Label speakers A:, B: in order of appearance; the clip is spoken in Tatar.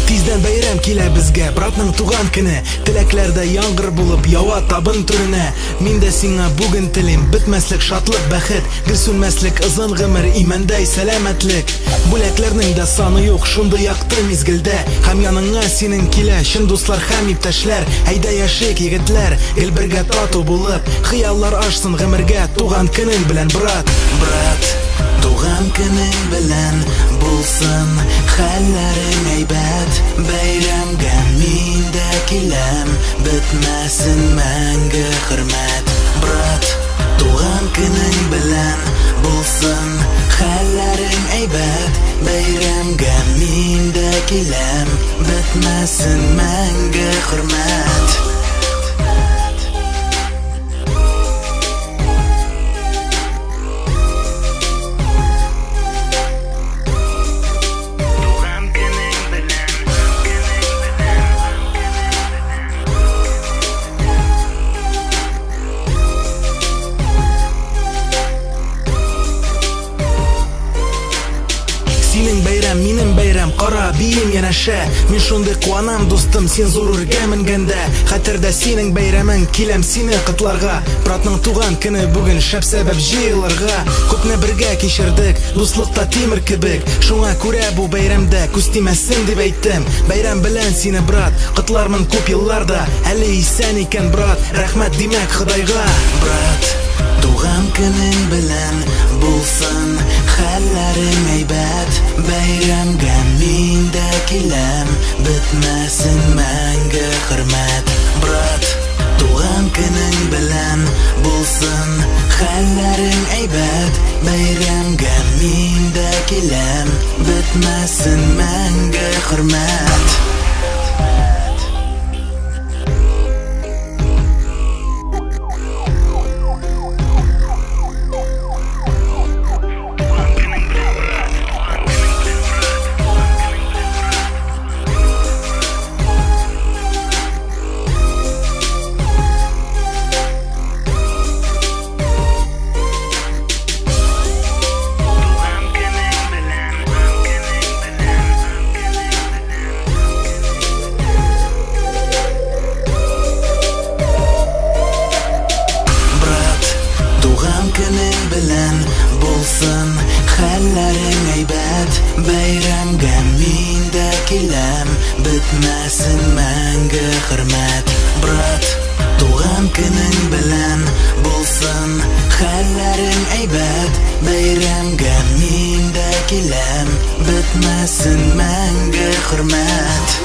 A: Тиздән бәйрәм килә безгә, братның туган көне. Теләкләр дә яңгыр булып ява табын түренә. Мин дә сиңа бүген телим бетмәслек шатлык, бәхет, гел сүнмәслек озын гомер, имәндәй сәламәтлек. Бүләкләрнең дә саны юк шундый якты мизгелдә. Һәм яныңа синең килә чын дуслар һәм иптәшләр. Әйдә яшик, егетләр, гел бергә тату булып. Хыяллар ашсын гомергә туган көнең белән, брат. Брат, туган көнең белән булсын, хәлләрең әйбәт. Бәйрәмгә мин дә киләм, бетмәсен мәңге хөрмәт. Брат, туган көнең белән булсын, хәлләрең әйбәт. Бәйрәмгә мин дә киләм, бетмәсен мәңге хөрмәт.
B: Туган көнең белән, көнең белән, көнең белән.
A: Синең бәйрәм, минем бәйрәм, кара, биим янәшә. Мин шундый куанам, дустым, син зур үргә менгәндә. Хәтердә синең бәйрәмең, киләм сине котларга. Братның туган көне бүген, шәп сәбәп җыелырга. Күпне бергә кичердек, дуслыкта тимер кебек. Шуңа күрә бу бәйрәмдә күз тимәсен дип әйттем. Бәйрәм белән сине, брат, котлармын күп елларда. Әле исән икән, брат, рәхмәт димәк Ходайга. Брат, туган көнең белән булсын, хәлләрең әйбәт. Бәйрәмгә мин дә киләм, бетмәсен мәңге хөрмәт. Брат, туган көнең белән булсын, хәлләрең әйбәт. Бәйрәмгә мин дә киләм, бетмәсен мәңге хөрмәт.
B: Туган көнең белән, брат! Туган көнең белән, брат! Туган көнең белән, брат! Туган көнең белән, брат! Туган көнең белән, туган көнең белән, туган көнең белән,
A: Брат, туган көнең белән булсын, хәлләрең әйбәт. Бәйрәмгә мин дә киләм, бетмәсен мәңге хөрмәт. Брат, туган көнең белән булсын, хәлләрең әйбәт. Бәйрәмгә мин дә киләм, бетмәсен мәңге хөрмәт.